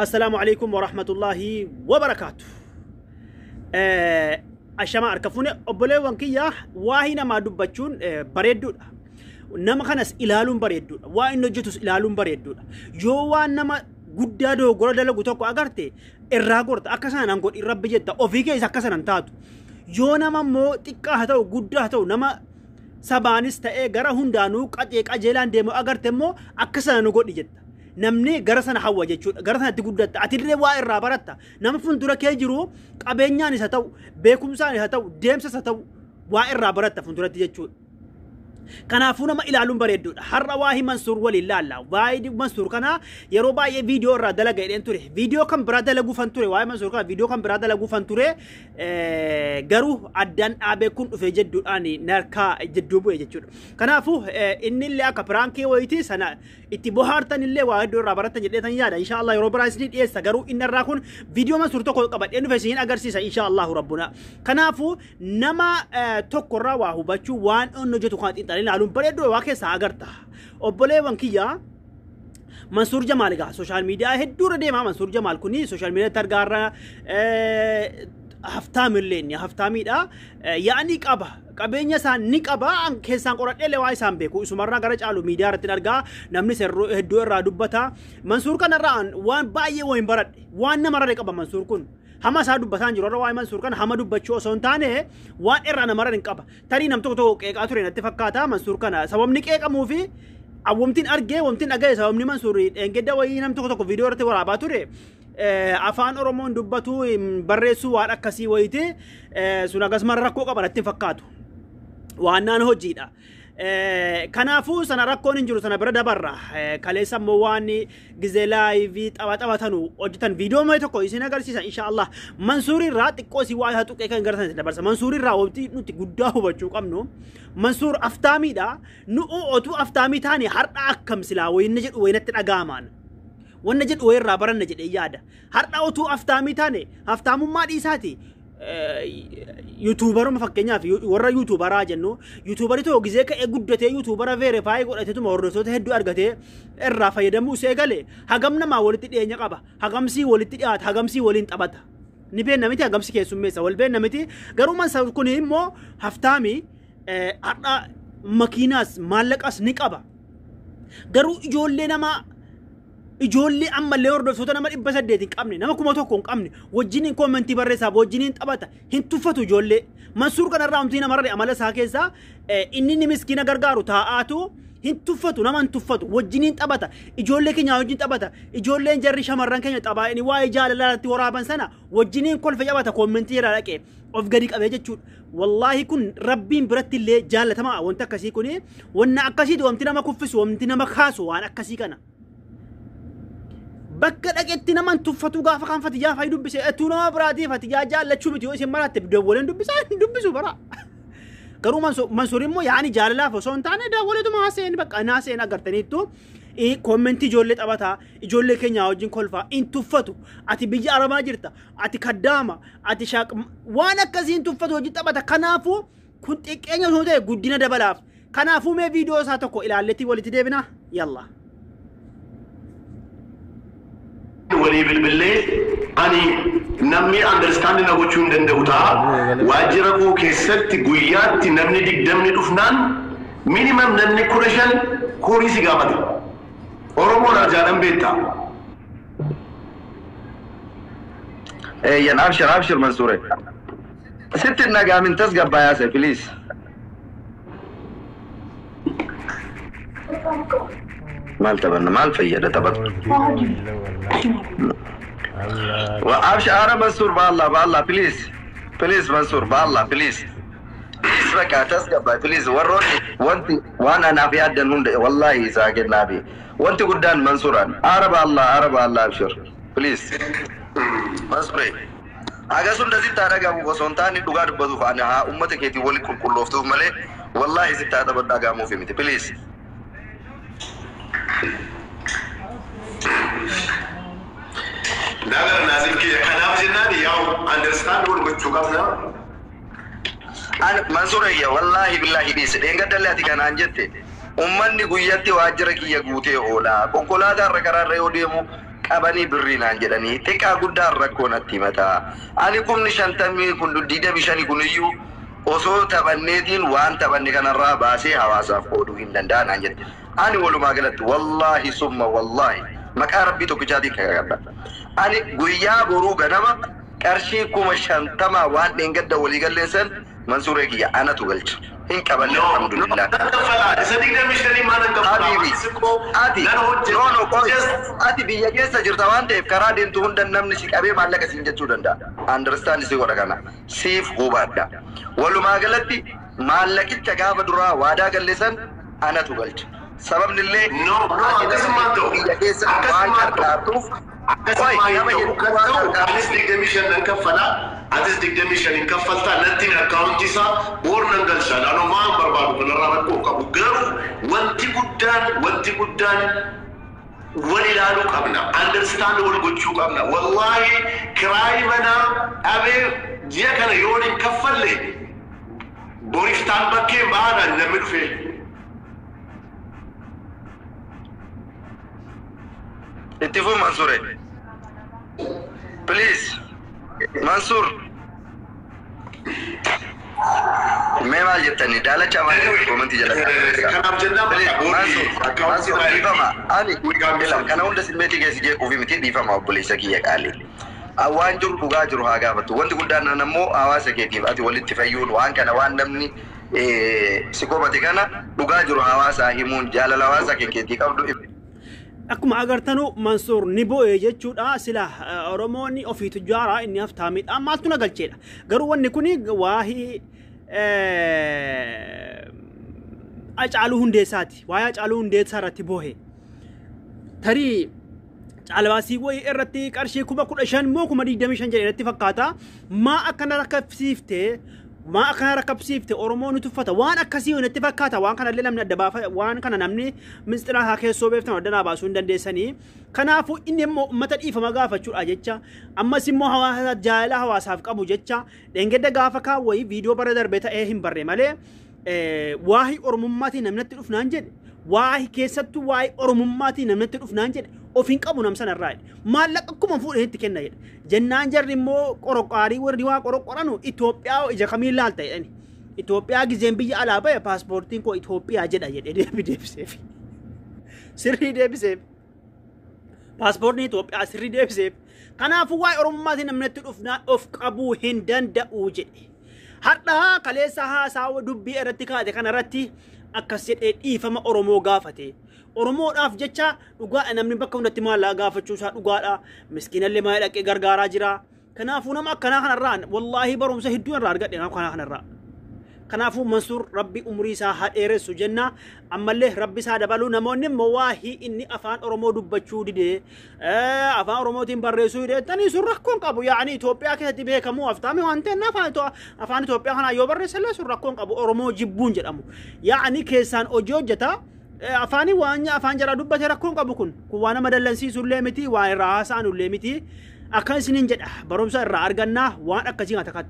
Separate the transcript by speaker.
Speaker 1: Assalaamu alaikum warahmatullaahi wabarakaatu. Ashamaa harka fuune obboleewwan kiyya, waa'ee namaa dubbachuun bareedduudha. Nama kanas ilaaluun bareedduudha. Waa inni hojjetus ilaaluun bareedduudha. Yoo waan nama guddaa dogoggora dalagu tokko agarte, irraa gorta. Akka sanaan godhi rabbi jetta, ofii keessa akka sanan taatu. Yoo nama immoo xiqqaa haa ta'u, guddaa haa ta'u, nama sabaanis ta'ee gara hundaanuu qaxee qajeelaan deemu agarte immoo akka sana nu godhi jetta. Namni gara sana hawwa jechuudha. Gara sanatti guddatta. Atillee waa irraa baratta. Nama fuuldura kee jiru qabeenyaan isa ta'u, beekumsaan isa ta'u, deemsa isa ta'u, waa irraa baratta fuulduratti jechuudha. Kanaafuu nama ilaaluun bareedduudha. Har'a waa'ee Mansuur waliin laalla. Waa'ee Mansuur kana yeroo baay'ee viidiyoo irraa dalaga jedheen ture. Viidiyoo kan biraa dalaguufan ture. Waa'ee Mansuur kana viidiyoo kan biraa dalaguufan ture. Garuu addaan dhaabee kun dhufee jedhuudhaan narkaa jidduu bu'e jechuudha. Kanaafuu inni illee akka prankii wayitii sana itti bohaartan illee waa hedduu irraa barattan jedhee tan yaada. Insha Allah yeroo biraa isinii dhiyeessa. Garuu inni irraa kun viidiyoo Mansuur tokko qabadhee dhufe isin agarsiisa insha Allahu rabbuna. Kanaafuu nama tokkorraa waa hubachuu, waan inni hojjetu kana xiinxalee ilaaluun bareedduu, waa keessaa agarta. Obboleewwan kiyyaa, Mansuur Jamaal egaa social media hedduu irra deema. Mansuur Jamaal kuni social mediatti argaarra haftaamillee inni haftaamiidha. Yaa'ni qaba. Qabeenya isaa ni qaba. Keessaan qoradhee waa isaan beeku. Isumarraa gara caalu miidiyaa irratti argaa. Namnis hedduu irraa dubbata. Mansuur kanarraa waan baay'ee wayin baradhe. Waan nama raree qaba Mansuur kun. Hama isaa dubbataan jiru irra waa'ee Mansuur kana hama dubbachuu osoo hin taane, waan irraa nama raree hin qaba. Tarii nam tokko tokko qeeqaa ture natti fakkaata Mansuur kana. Sababni qeeqamuu fi wamtiin argee, wamtiin dhagaye, sababni Mansuur dheengadda wayii nam tokko tokko viidiyoo irratti waraabaa ture. Afaan Oromoon dubbatu, barreessuu, waan akkasii wayiiti, sun akkasuma rakkoo qaba natti fakkaatu. Waan naan hojiidha. Kanaafuu sana rakkoon hin jiru, sana bira dabarra. Kaleessa immoo waan gizee live tapha taphatanu hojjetan viidiyoo mee tokko isin agarsiisa insha Allah. Mansuur irraa xiqqoo si waa tuqee kan gara sana dabarsa. Mansuur irraa wanti nuti guddaa hubachuu qabnu, Mansuur aftaamiidha. Nu otuu aftaamii taane har'a akkam silaa wayinna jedhu wayinatti dhaga'amaan. Wanna jedhu wayirraa baranna jedhee yaada. Har'a otuu aftaamii taane, haftaamummaa dhiisaati. YouTuberuma, fakkeenyaaf warra YouTuberaa jennu, YouTuberii tokko gizee ka'ee guddatee YouTubera verify godhateetuma hordoftoota hedduu argatee irraa fayyadamuu isee gale, hagam namaa walitti dhiyeenya qaba, hagamsii walitti dhiyaata, hagamsii waliin taphata. Ni beenna miti, hagamsi keessummeessa wal beenna miti. Garuu Mansuur kun immoo haftaamii, har'a makiinaas maallaqas ni qaba. Garuu ijoollee namaa, ijoollee ammallee hordoftoota nama 800 hin qabne, nama 1000 hin qabne wajjiniin commentii barreessaaf, wajjiniin taphata, hin tuffatu ijoollee. Mansuur kanarraa wanti nama raree amala isaa keessaa inni inni miskiina gargaaru taa'aatu hin tuffatu, nama hin tuffatu, wajjiniin taphata, ijoollee keenya wajjin taphata. Ijoolleen jarri shamarran keenya taphaa inni waa'ee jaalalaa irratti waraaban sana wajjiniin kolfe, taphata, commentii irraa dhaqee of gadi qabee jechuudha. Wallaahi kun rabbiin biratti illee jaallatama wanti akkasii kuni. Wanna akkasiiti wanti nama kuffisu, wanti nama kaasu waan akkasii kana. Bakka dhaqetti nama hin tuffatu. Gaafa kan Fatiyyaa fa'i dubbise, etuu nama biraatii Fatiyyaa jaallachuu miti, yoo isin maraatte dawwaleen dubbisaa hin dubbisu bara. Garuu Mansuur immoo yaani jaalalaaf osoo hin taane dawwaleetuma haaseen bakka naaseen agartaniittu commentii ijoollee taphataa, ijoollee keenya wajjin kolfaa, hin tuffatu. Ati biyya Arabaa jirta, ati kaddaama, ati shaaq, waan akkasii hin tuffatu, wajjin taphata. Kanaafuu kun xiqqeenya osoo ta'e guddina dabalaaf. Kanaafuu mee viidiyoo isaa tokko ilaalletti walitti deebina, yalla.
Speaker 2: Walii bilbillee ani namni understand na gochuu hin danda'u ta'a. Waajjira koo keessatti guyyaatti namni 20 dhufnaan minimum namni 15 horii si gaafata. Oromoon arjaadhan beektaa.
Speaker 3: Eeyyan, abshir, abshir Mansuure. Sitti hin dhaga'amin, tasgabbaa'aa, please. Maal taphanna, maal fayyada taphatu? Abshir ara Mansuur, baallah baallah, please, please Mansuur, baallah, please. Please bakka tasgabbaa, please. Warroonni wanti waan anaaf yaaddan hunda wallaahi isaa kennaafi. Wanti guddaan Mansuuraan ara baallah, ara baallah, abshir, please. Mansuure. Hagas hunda sitti haa dhagahamu osoo hin taane, dhugaa dubbatuuf ani haa uummata keetiin waliin qulqullooftuuf malee wallaahi sitti haa taphadhu dhagahamuuf miti, please.
Speaker 2: Nagar naasif kiyya kanaaf jennaan yaa'u understand wal gochuu qabna.
Speaker 3: An Mansuurayya, wallaahi billaahi dhiise. Dheengaddallee ati kanaan jette, ummanni guyyatti waajjira kiyya guutee oola, konkolaataa irra karaarra yoo deemu qabanii birrii naan jedhanii xiqqaa guddaan rakkoo natti himataa. Ani 50,000 kun 25 kun iyyuu osoo taphanneetiin waan taphanne kanarraa baasee hawaasaaf qooduu hin danda'a naan jette. Ani walumaa galatti wallaahi summa wallaahi maqaa rabbii tokkichaatiin kakadha. Ani guyyaa boruu ganama qarshii 50,000 waan dheengadda walii galleessan Mansuuree kiyya anatu galcha. Hin qabanne alhamdulillah.
Speaker 2: Isa 25 maal hin
Speaker 3: Habibi,
Speaker 2: kaffalaa?
Speaker 3: ati, no no qoy, ati biyya keessa jirta waan ta'eef karaa deemtu hunda namni si qabee maallaqa siin jechuu danda'a. Understand si godha kana. Siif hubadha. Walumaa galatti maallaqicha gaafa duraa waadaa galleessan anatu galcha. Sababni illee
Speaker 2: No, no,
Speaker 3: ati
Speaker 2: akkasumaan
Speaker 3: namni
Speaker 2: ta'u.
Speaker 3: biyya keessa waan
Speaker 2: Akkasumaan ta'u.
Speaker 3: gargaartuuf qoy
Speaker 2: Akkasumaan
Speaker 3: nama
Speaker 2: ta'u.
Speaker 3: hedduu
Speaker 2: Kan
Speaker 3: waan
Speaker 2: ta'u
Speaker 3: gargaartuuf
Speaker 2: anis 25 nan kaffalaa. Atis 25 hin kaffaltaa natti akkaawuntii isaa boor nan galcha. Naannoo waan barbaadu kanarraa rakkoo qabu. Garuu wanti guddaan wal ilaaluu qabna. Understand wal gochuu qabna. Wallaahi kiraayi manaa dhabee ji'a kana yoo hin kaffalle boriftaan bakkee baadhaan namni dhufee.
Speaker 3: Itti fuuf Mansuure. Please. Mansuur. Mee maal jettani daalacha maal jettu komentii jala.
Speaker 2: Kanaaf jennaan
Speaker 3: Please,
Speaker 2: bakka
Speaker 3: Mansuur,
Speaker 2: boodii
Speaker 3: Mansuur dhiifama. Ani ila kana hunda simmeetii keessa jeequufi miti dhiifama obboleessa kiyya qaalii. Waan jiru dhugaa jiru haa gaafattu. Wanti guddaan nan ammoo hawaasa keetiif ati walitti fayyuun waan kana waan namni si komate kana dhugaa jiru hawaasaa himuun jaalala hawaasa keetii qabdu.
Speaker 1: Akkuma agartanu Mansuur ni bo'e jechuudha. Sila Oromoonni ofii tujjaaraa inni haftaamidha. Maaltu na galcheedha. Garuu wanni kun waahii Hacaaluu Hundeessaati. Waa'ee Hacaaluu Hundeessaa irratti bo'e. Tarii caalbaasii wayii irratti qarshii 15,000 moo 25,000 jedhe irratti fakkaata. Maa akkana rakkabsiiftee maa akkana rakkabsiifte Oromoo ni tuffata waan akkasii natti fakkaata waan kanallee namni adda baafa waan kana namni ministeera haa keessoo beektan adda naa baasuu hin dandeessanii. Kanaafuu inni immoo uummata dhiifama gaafachuudha jecha ammas immoo hawaasa jaalala hawaasaaf qabu jecha dheengadda gaafa kaawwayii viidiyoo bara darbe ta'ee hin barre malee waa'ee Oromummaatiin namni natti dhufnaan jedhe waa'ee keessattuu waa'ee Oromummaatiin namni natti dhufnaan jedhe of hin qabu nam sanarraa jedhe maallaqa akkuma fuudhee itti kenna jedhe jennaan jarri immoo qoroqaarii warri waa qoroqoranu Itoophiyaa ija kamiin laalta jedhani Itoophiyaa gizeen biyya alaa ba'e paaspoortiin koo Itoophiyaa jedha jedhe deebi deebiseef sirrii deebiseef paaspoortiin Itoophiyaa sirrii deebiseef kanaafuu waa'ee Oromummaatiin namni natti dhufnaan of qabuu hin danda'u jedhe. Har'a kaleessa haasaa dubbii irratti kaate kanarratti akkas jedhee dhiifama Oromoo gaafate. Oromoodhaaf jecha dhugaadha namni bakka hundatti maallaqa gaafachuu isaa dhugaadha. Miskiinallee maal dhaqee gargaaraa jira. Kanaafuu nama akkanaa kanarraan wallaahi barumsa hedduu irraa argadhe nama akkanaa kanarraa. Kanaafuu Mansuur rabbi umrii isaa haa dheeressu jenna. Ammallee rabbi isaa dabaluu namoonni immoo waahii inni afaan Oromoo dubbachuu didee afaan Oromootiin barreessuu didee tanii sun rakkoon qabu. Yaa'anii Itoophiyaa keessatti beekamu aftaami waan ta'eef afaan Itoophiyaa kanaa yoo barreessallee sun rakkoon qabu Oromoo jibbuun jedhamu. Yaa'anii keessaan hojii hojjeta. Afaanii waan afaan jaraa dubbate rakkoon qabu kun waan nama dallansiisullee miti waan irraa haasa'anullee miti. Akkan isiniin jedha barumsa irraa argannaa waan akkasii kan takkaata.